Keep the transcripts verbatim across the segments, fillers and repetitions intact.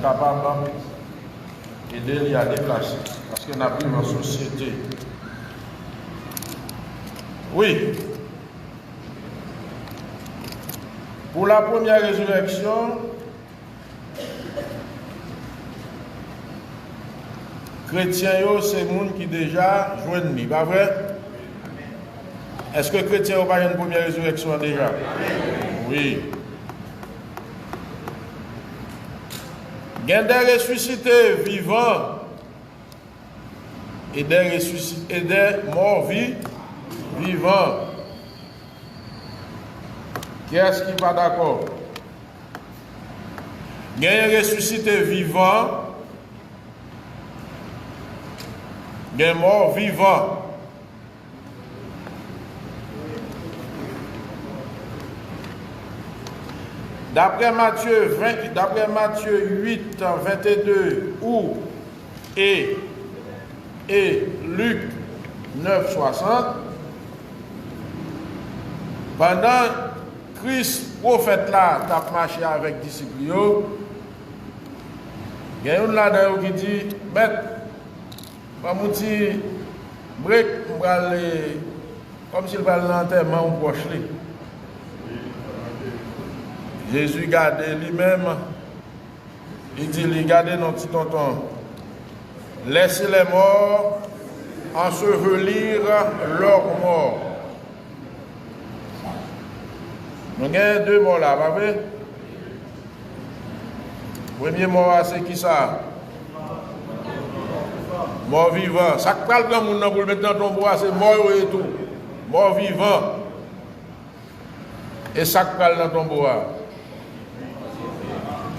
Kapab ede li a deplase, paske n ap viv an sosyete. Wi. Pou la premyè rezirèksyon, kretyen yo se moun ki deja jwenn li, pa vre? Èske kretyen yo pa jwenn premyè rezirèksyon an deja? Wi. Gen de resisite vivan e de resisi-, e de mò vi-, vivan. Kiyès ki pa dakò? Genyen resisite vivan, gen mò vivan. Daprè Matye ven, daprè Matye uit, vennde ou e, e Lik nèf swasant, pandan Kris, pwofèt la, t ap mache avèk disip li yo, gen youn ladan yo ki di, Mèt, ban m yon ti brek, m pral, eh, kòmsi l pral nan antèman yon pwòch li. Jezi gade li menm, li di li, Gade non, ti tonton, laissez les morts ensevelir leurs morts. Nou gen de mò la, pa vre? Premye mò a se kisa? Mò vivan. Sa k pral pran moun nan pou l met nan tonbo a, se mò yo ye tou. Mò vivan. E sa k pral nan tonbo a?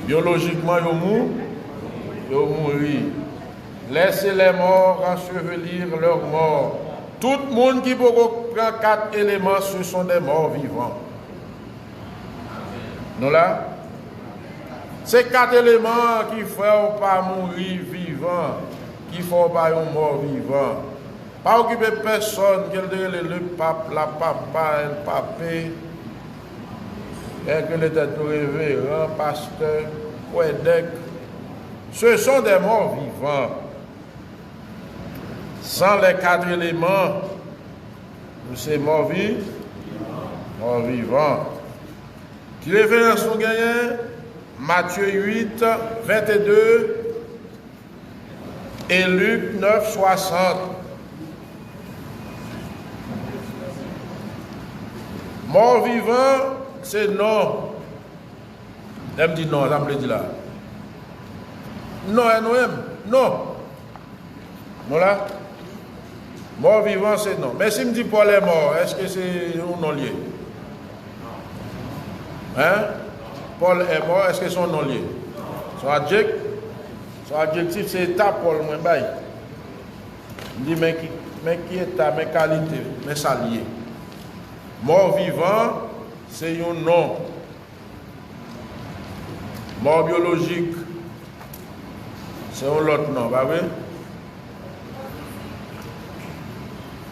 Byolojikman, yo mou, yo mouri. Laissez les morts ensevelir leurs morts. Tout moun ki poko pran kat eleman, ce sont des morts vivants. Nou la? Se kat eleman an ki fè w pa mouri vivan, ki fè w pa yon mò vivan. Pa okipe pèsòn, ke l te rele lepap, lapapa, èlpape, ke l te rele tèt yo reveran, pastè, kwèdèk. Ce sont des morts vivants. Sans les quatre éléments, nou se mò vi-, mò vivan. Ki referans nou genyen? Matye uit, vennde e Lik nèf swasant. Mò vivan, se non. Lè m di non, sa m vle di la? Non, N O M. Non. Nou la? Mò vivan, se non. Men si m di Paul est mort, èske se yon non l ye? Hein? Paul est mort, èske se yon non l ye? Se yon adjek-, se yon adjektif, se eta Paul mwen bay. M di, men ki, men ki eta, men kalite, men sa l ye. Mò vivan, se yon non. Mò byolojik, se yon lòt non, pa vre?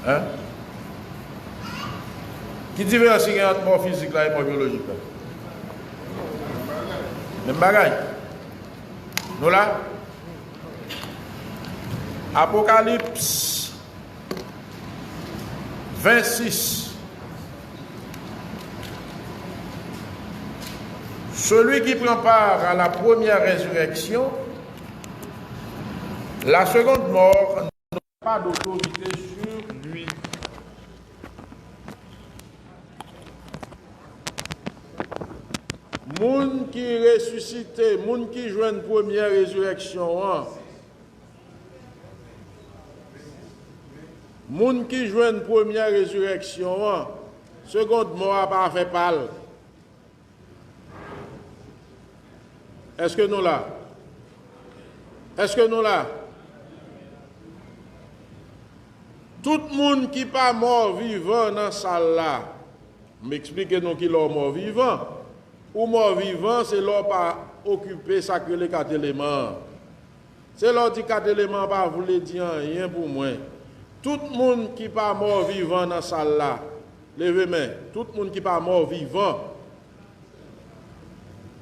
Hein? Ki diferans ki gen ant mò fizik la e mò byolojik la? Menm bagay. Nou la? Apokalips vingt-six. Celui qui prend part à la première résurrection, la seconde mort n'a pas d'autorité sur lui. Moun ki resisite, moun ki jwenn premyè rezirèksyon an, moun ki jwenn premyè rezirèksyon an, segond mò a pa afè pa l. Èske nou la? Èske nou la? Tout moun ki pa mò vivan nan sal la, m eksplike nou ki lè w mò vivan. Ou mò vivan, se lè w pa okipe sa k rele kat eleman an. Se lè w di kat eleman an pa vle di anyen pou mwen. Tout moun ki pa mò vivan nan sal la, leve men. Tout moun ki pa mò vivan.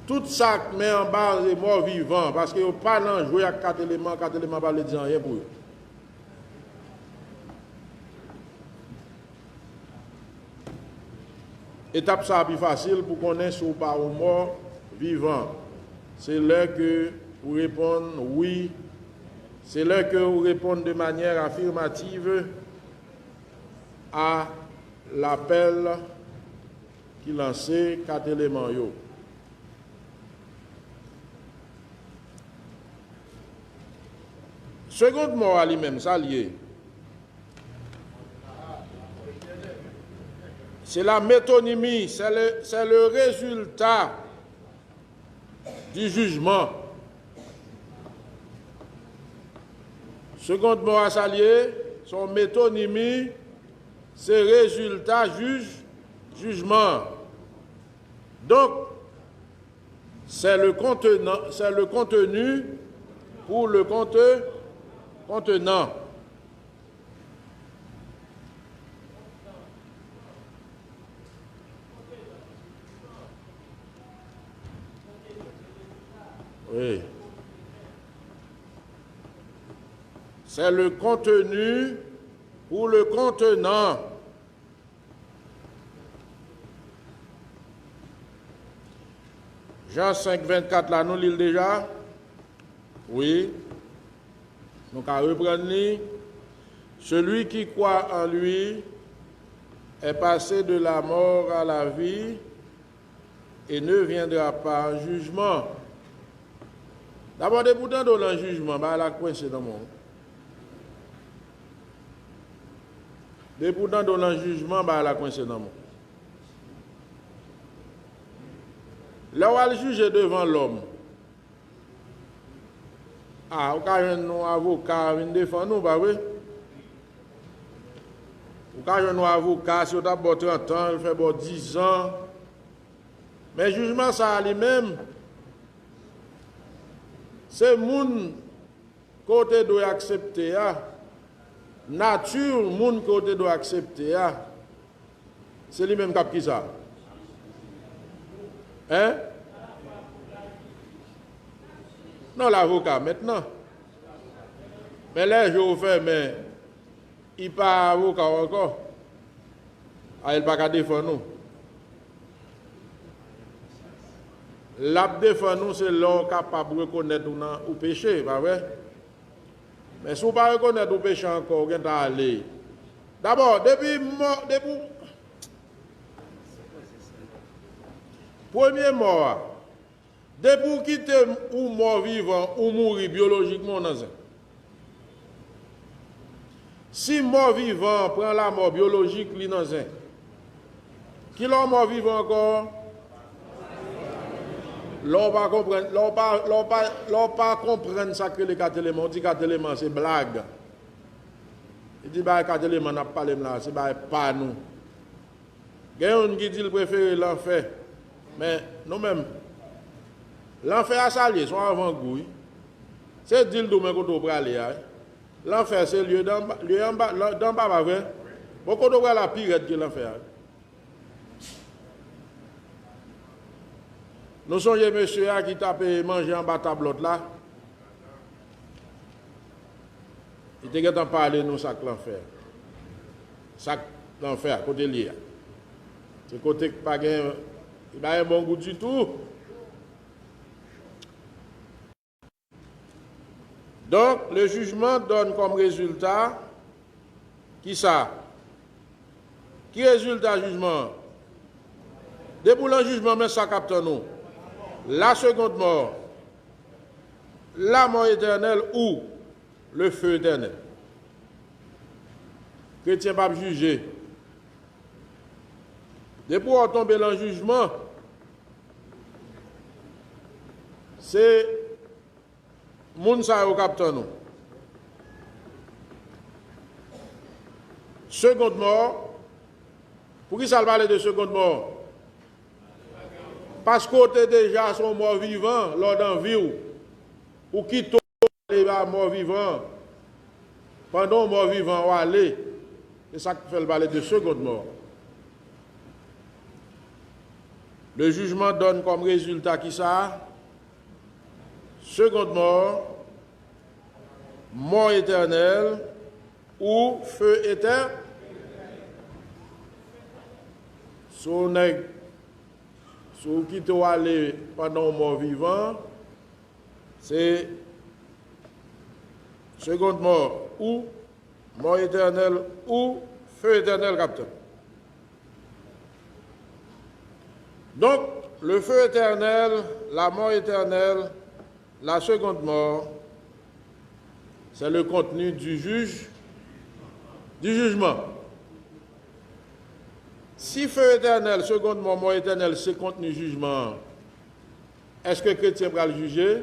Tout sa k men anba se mò vivan, paske yo pa nan jwe ak kat eleman, kat eleman pa vle di anyen pou yo. Etap sa a pi fasil pou konnen si w pa yon mò vivan. Se lè ke ou reponn wi, se lè ke ou reponn de manyè afirmativ a lapèl ki lanse kat eleman yo. Segond mò a li menm, sa l ye? Se la metonimi, c'est le, c'est le résultat du jugement. Segond mò a sa l ye, se yon metonimi, se rezilta jij, jijman. Donk, c'est le contenant, c'est le contenu pour le conte, contenant. Oui. C'est le contenu pour le contenant. Jan senk vennkat la, nou li l deja? Wi. Nou ka reprann li. Celui qui croit en lui est passé de la mort à la vie et ne viendra pas en jugement. Dabò, depi w tande w nan jijman, bagay la kwense nan men w. Depi w tande w nan jijman, bagay la kwense nan men w. Lè w al jije devan lòm, a, ou ka jwenn yon avoka vin defann ou, pa vre? Ou ka jwenn yon avoka, si yo t ap ba w trant an, l fè ba w diz an. Men jijman sa a li menm, se moun ke w te dwe aksepte a, nati moun ke w te dwe aksepte a, se li menm k ap kisa? Hein? Non, lavoka mentnan. Men lè je w fèmen, li pa avoka w ankò. A, li pa ka defann ou. L ap defann ou, se lè w kapab rekonèt ou nan, ou peche, pa vre? Men si w pa rekonèt ou peche ankò, ou gentan ale. Dabò, depi mò, depi w, premye mò a, depi w kite ou mò vivan, ou mouri byolojikman, w nan zen. Si mò vivan an pran lamò byolojik, li nan zen. Kilè w mò vivan ankò? Lè w pa konprann, lè w pa, lè w pa, lè w pa konprann sa k rele kat eleman, w di kat eleman se blag. Li di bagay kat eleman n ap pale m la, se bagay pa nou. Gen youn ki di l prefere lanfè. Men, nou menm, lanfè a sa l ye, se yon avangou, wi. Se di l di w men kote w prale a, wi. Lanfè se lye danba, lye anba, la, danba, pa vre? Bon, kote w prale a pi rèd ke lanfè a, wi. Nou sonje mesye a ki t ape manje anba tab lòt la? Li te gentan pale nou sa k lanfè a. Sa k lanfè a, kote l ye a. Se kote k pa gen, li pa gen bon gou ditou. Donc, le jugement donne comme résultat, kisa? Ki rezilta jijman an? Depi w nan jijman, men sa k ap tann ou. La seconde mort, la mort éternelle ou le feu éternel. Kretyen p ap jije. Depi w tonbe nan jijman, se moun sa yo k ap tann ou. Seconde mort, poukisa l pale de seconde mort? Paske w te deja se yon mò vivan lè w nan vi w. Ou kite w ale ba mò vivan. Pandan w mò vivan, w ale. Se sa k fè l pale de seconde mort. Le jugement donne comme résultat kisa? Seconde mort, mort éternelle ou feu éternel. Si w nèg, si w kite w ale pandan w mò vivan, se seconde mort ou mort éternelle ou feu éternel k ap tann. Donc, le feu éternel, la mort éternelle, la seconde mort, c'est le contenu du juge, du jugement. Si feu éternel, seconde mort, mort éternelle, se kontni jijman an, èske kretyen pral jije?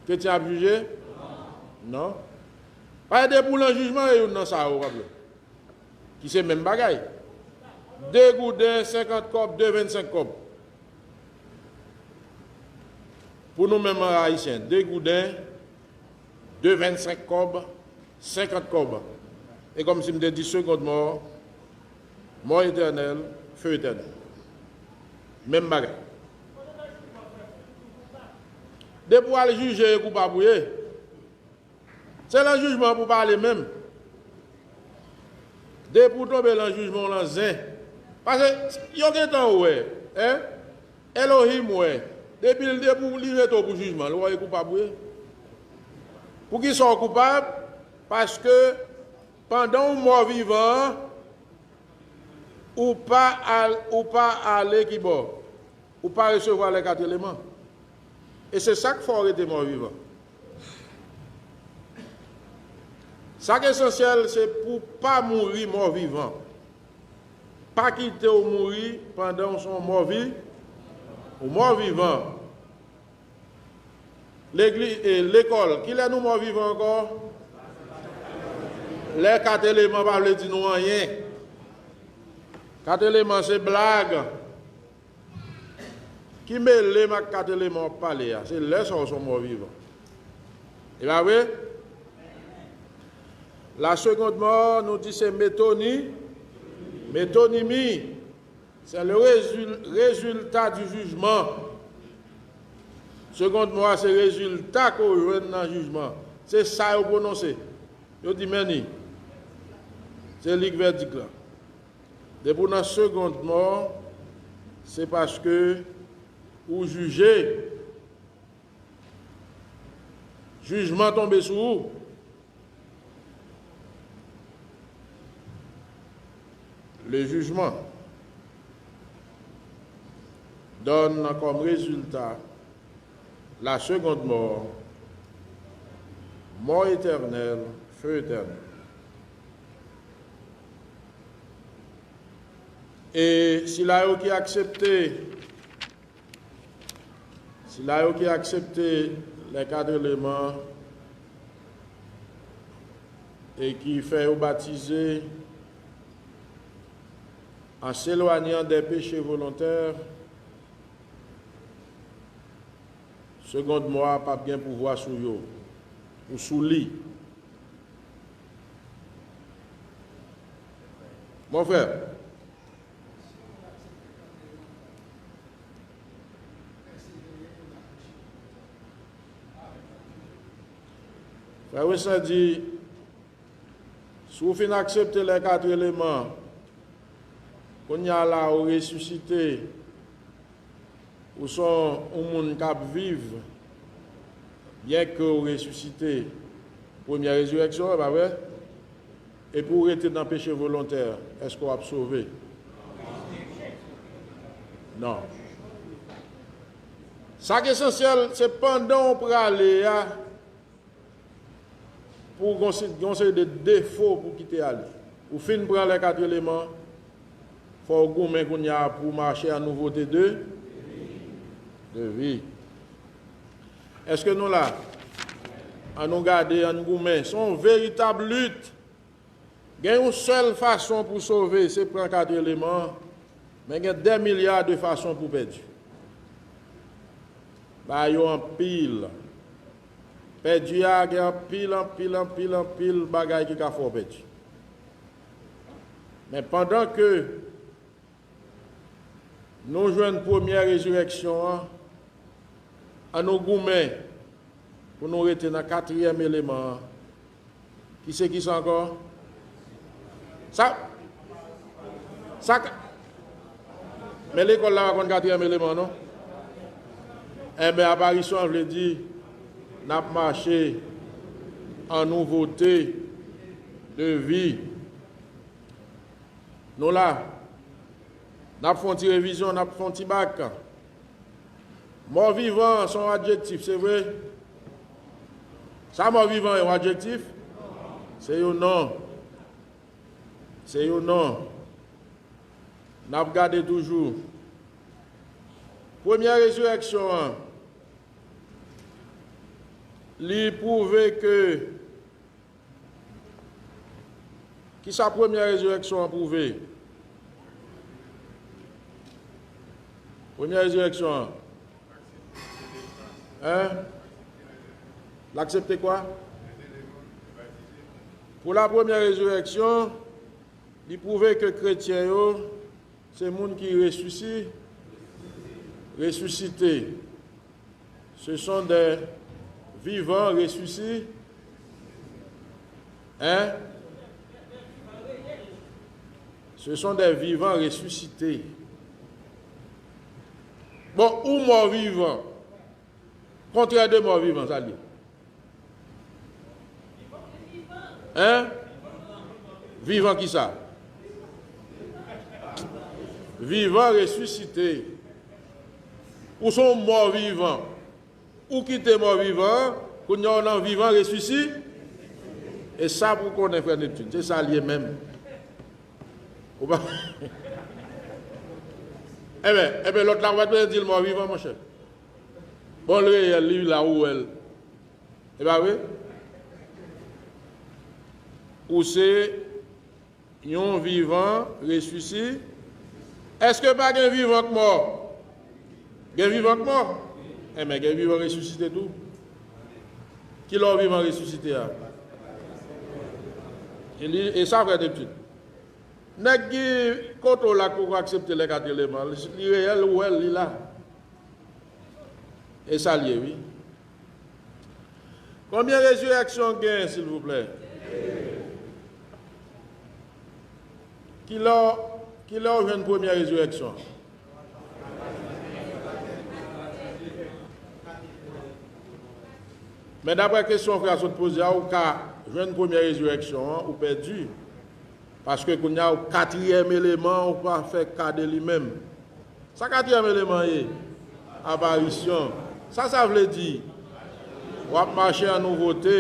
Kretyen ap jije? Non. Paske depi w nan jijman, e youn nan sa yo, w ap wè. Ki se menm bagay. De gouden, senkant kòb, de vennsenk kòb. Pou nou menm Ayisyen, de gouden, de vennsenk kòb, senkant kòb. E kòmsi m te di seconde mort, mort éternelle, feu éternel. Menm bagay. Depi w al jije, e koupab ou ye. Se nan jijman pou pale menm. Depi w tonbe nan jijman, w nan zen. Paske yo gentan wè, en? Elohim wè. Depi l, depi li rete w pou jijman, l wè w e koupab ou ye. Poukisa w koupab? Paske pandan w mò vivan an, ou pa al, ou pa ale kibò? Ou pa resevwa lè kat eleman. E se sa k fè w rete mò vivan. Sa k esansyèl, se pou w pa mouri mò vivan. Pa kite w mouri pandan w se yon mò vi-, ou mò vivan. Legli-, e, lekòl, kilè nou mò vivan ankò? Lè kat eleman pa vle di nou anyen. Kat eleman se blag. Ki mele m ak kat eleman w ap pale a? Se lè sa w se yon mò vivan. E pa vre? La seconde mort, nou di se metoni-, metonimi. C'est le résul-, résultat du jugement. Seconde mort a se rezilta ke w jwenn nan jijman. Se sa yo pwononse. Yo di, men ni. Se li k vèdik la. Depi w nan seconde mort, se paske ou jije. Jijman tonbe sou ou. Le jugement donne comme résultat la seconde mort, mort éternelle, feu éternel. E sila yo ki aksepte Sila yo ki aksepte les quatre éléments e ki fè yo batize en s'éloignant des péchés volontaires, seconde mort p ap gen pouvwa sou yo ou sou li. Mon frè, Frè Winston di, si w fin aksepte les quatre éléments, kounye a la ou resisite, ou se yon moun k ap viv, byenke ou resisite, premyè rezirèksyon an, pa vre? Epi w rete nan peche volontè, èske w ap sove? Non. Sa k esansyèl, se pandan w prale a, pou w gon se-, gon seri de defo pou kite ale. Ou fin pran les quatre éléments, fò w goumen kounye a pou w mache an nouvote de, de vi. Èske nou la? An nou gade, an n goumen. Se yon veritab lit. Gen yon sèl fason pou sove, se pran kat eleman an, men gen dè milya de fason pou pèdi. Bagay yo anpil. Pèdi a gen anpil, anpil, anpil, anpil bagay ki ka fè w pèdi. Men pandan ke Nou jwenn premyè rezirèksyon an, ann nou goumen pou nou rete nan katriyèm eleman an. Ki se kisa ankò? Sa, sa ka, men lekòl la pa konn katriyèm eleman, non? Enben, aparisyon an vle di n ap mache an nouvote de vi. Nou la, n ap fè yon ti revizyon, n ap fè yon ti bak. Mò vivan se yon adjektif, se vre? Sa mò vivan ye, yon adjektif? Se yon non. Se yon non. N ap gade toujou. Premyè rezirèksyon an, li pwouve ke Kisa premyè rezirèksyon an pwouve? Premyè rezirèksyon an. Hein? L aksepte kwa? Pou la premyè rezirèksyon, li pwouve ke kretyen yo se moun ki resisi-, resisite. Ce sont des vivants ressuscités. Hein? Ce sont des vivants ressuscités. Bon, ou mò vivan. Kontrè de mò vivan, sa l ye? Hein? Vivan kisa? Vivan resisite. Ou se yon mò vivan. Ou kite mò vivan an, kounye a w nan vivan resisi. E sa pou w konnen, frè Neptune, se sa l ye menm. Ou pa. Enben, enben, lòt la, ou pa t bezwen di l mò vivan, monchè. Bon, l reyèl, li la, ou wè l. E pa vre? Ou se yon vivan resisi. Èske pa gen vivan k mò? Gen vivan k mò? Enben, gen vivan resisite tou. Ki lè w vivan resisite a? E li, e sa, frè Neptune. Nèg ki kote w la k poko aksepte lè kat eleman, li, li reyèl, ou wè l, li la. E sa l ye, wi. Konbyen rezirèksyon gen, silvouplè? Ki lè, ki lè w jwenn premyè rezirèksyon an? Men daprè kesyon frè a sot poze a, ou ka jwenn premyè rezirèksyon an, ou pèdi. Paske kounye a, ou katriyèm eleman, ou pa fè ka de li menm. Sa katriyèm eleman ye? Aparisyon. Sa sa vle di? W ap mache an nouvote.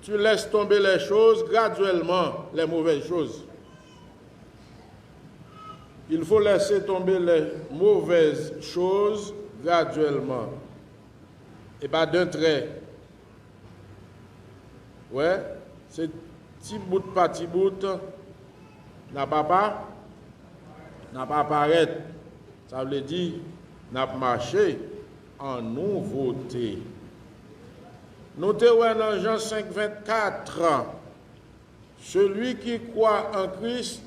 Tu laisses tomber les choses graduellement, les mauvaises choses. Il faut laisser tomber les mauvaises choses graduellement. E pa d'un trait. Wè, se ti bout pa ti bout, n ap apa-, n ap aparèt. Sa vle di, n ap mache an nouvote. Nou te wè nan Jan senk vennkat, celui qui croit en Christ,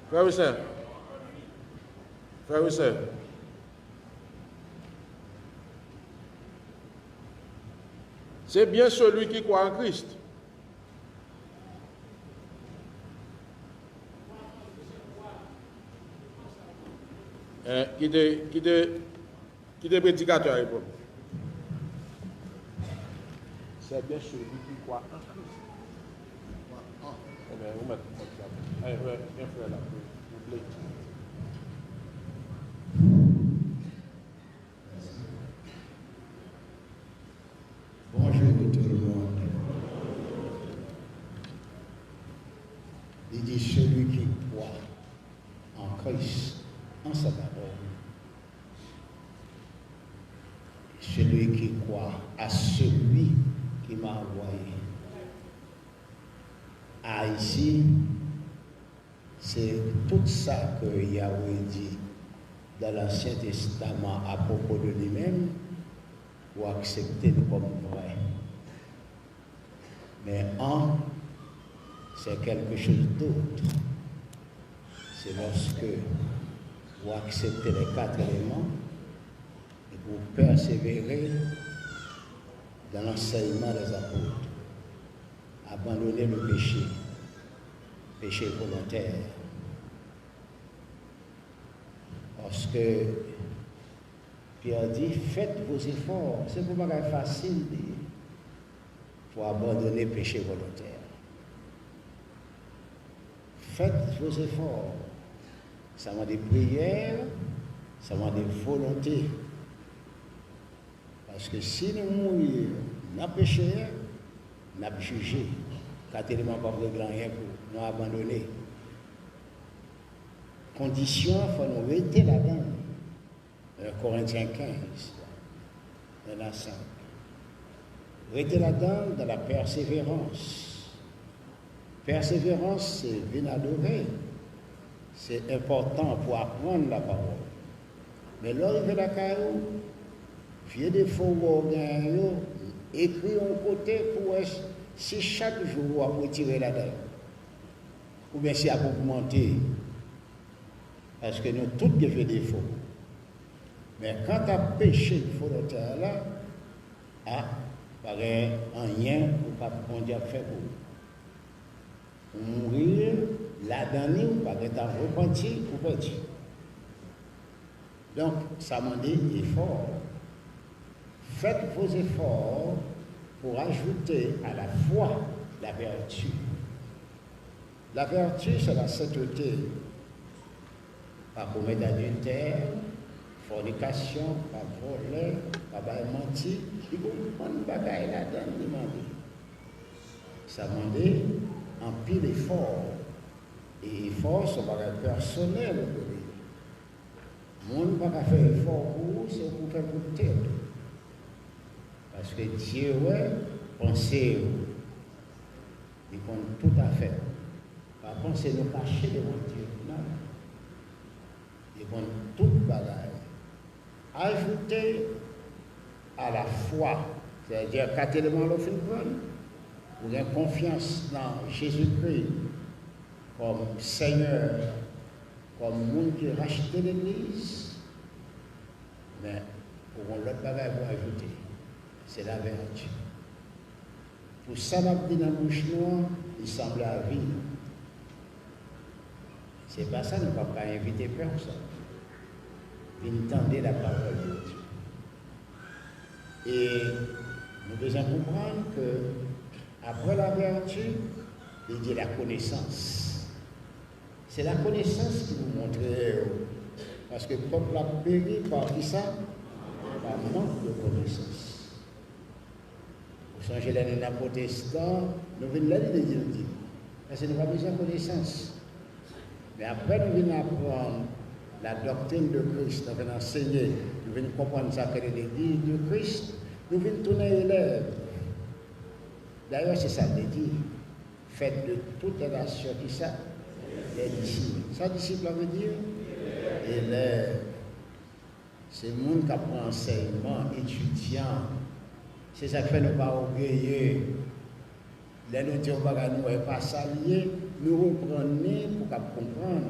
frè e sè, frè e sè, c'est bien celui qui croit en Christ. Eh, ki te, ki te, ki te predikatè a epòk? C'est bien celui qui croit en Christ. Enben, ou mèt konprann sa. Ay, frè, gen frè la, ou, ou ble. Bonjour tout le monde. Il dit celui qui croit en Christ, en sa d'abord. Celui qui croit à celui qui m'a envoyé. A isi, se tout sa ke Yahweh di dan Lansyen Testaman apwopo de li menm, ou aksepte l kòm vrè. Men an, c'est quelque chose d'autre. C'est lorsque Pour accepter les quatre éléments et pour persévérer dans l'enseignement des apôtres. Abandonner le péché, péché volontaire. Parce que Pierre dit, faites vos efforts. Se pa bagay fasil li ye pou abandone peche volontè. Faites vos efforts. Sa mande priyè, sa mande volonte. Paske si nou mouri nan peche, n ap jije. Kat eleman p ap regle anyen pou nou, abandone. Kondisyon an, fò nou rete ladan l. Un Corinthiens quinze, un à cinq. Rete ladan l dans la persévérance. Pèseverans, se vin adore. Se enpòtan pou aprann lapawòl. Men lè w rive lakay ou, vye defo ou wè w genyen yo, ekri yon kote pou w wè si chak jou w ap retire ladan yo. Oubyen si y ap ogmante. Paske nou tout gen vye defo. Men kanta peche volontè a la, a, pa gen anyen ou p ap, Bondye ap fè pou ou. Ou mouri ladan li, ou pa gentan repanti, ou pèdi. Donk, sa mande efò. Faites vos efforts pour ajouter à la foi la vertu. La vertu, c'est la sainteté. Pa komèt adiltè, fònikasyon, pa vòlè, pa bay manti. Li gen yon bann bagay ladan l li mande. Sa mande anpil efò. E efò se yon bagay pèsonèl ou dwe li. Moun pa ka fè efò pou ou, se ou pou fè pou tèt ou. Paske Dye wè panse yo. Li konn tout afè. Pa panse nou kache devan Dye, non. Li konn tout bagay. Ajoute à la foi, sètadi kat eleman lè w fin pran, ou gen konfyans nan Jezikri kòm Senyè, kòm moun ki rachte legliz, men ou gen lòt bagay pou ajoute, se lavèti. Pou sa n ap di nan bouch nou an, li sanble a vi. Se pa sa, nou p ap ka envite pèsonn vin tande lapawòl de Dye. E nou bezwen konprann ke apre lavèti, li di lakonesans. Se lakonesans ki pou montre yo, paske pèp la peri pa kisa? Pa mank de konesans. Ou sonje lè nou nan pwotestan, nou vin lè li te di nou di, paske nou pa bezwen konesans. Men apre nou vin aprann la doctrine de Christ, nou vin ansenye, nou vin konprann sa k rele legliz de Christ, nou vin tounen elèv. Dayè, se sa l te di. Faites de toutes les nations, kisa? Des disciples. Sa disip la vle di? Elèv. Se moun k ap pran ansèyman, etidyan. Se sa k fè nou pa ògeye. Lè nou di yon bagay nou wè pa sa l ye, nou reprann li pou k ap konprann.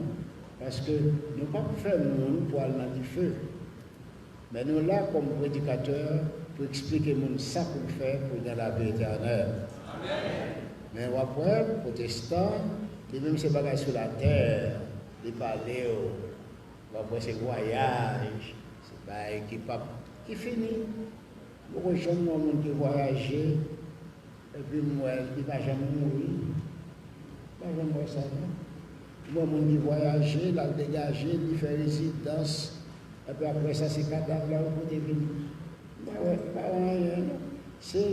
Paske nou p ap fè moun pou al nan dife. Men nou la kòm predikatè pou eksplike moun sa pou l fè pou l gen lavi etènèl. Men w ap wè, pwotestan, li menm se bagay sou latè, li pale w. W ap wè se vwayaj, se bagay ki p ap, ki fini. M poko janm wè yon moun ki vwayaje, epi m wè li pa janm mouri. M pa janm wè sa, non. M wè moun ki vwayaje, l al degaje, li fè rezidans, epi apre sa, se kadav la yo pote vini. M pa wè, m pa wè anyen, non. Se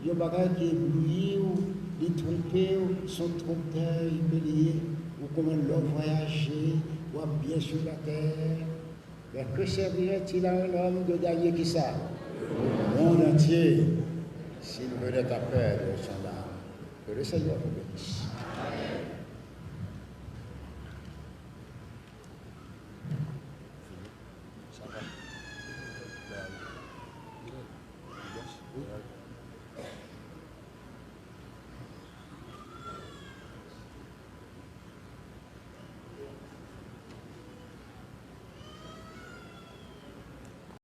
yon bagay ki eblouyi w, li twonpe w, se yon twonptèy ke li ye. Ou konprann lè w vwayaje, w ap byen sou latè. Mais que servirait-il à un homme de gagner qui ça? Le monde entier, s'il venait à perdre son âme. Que le Seigneur vous bénisse.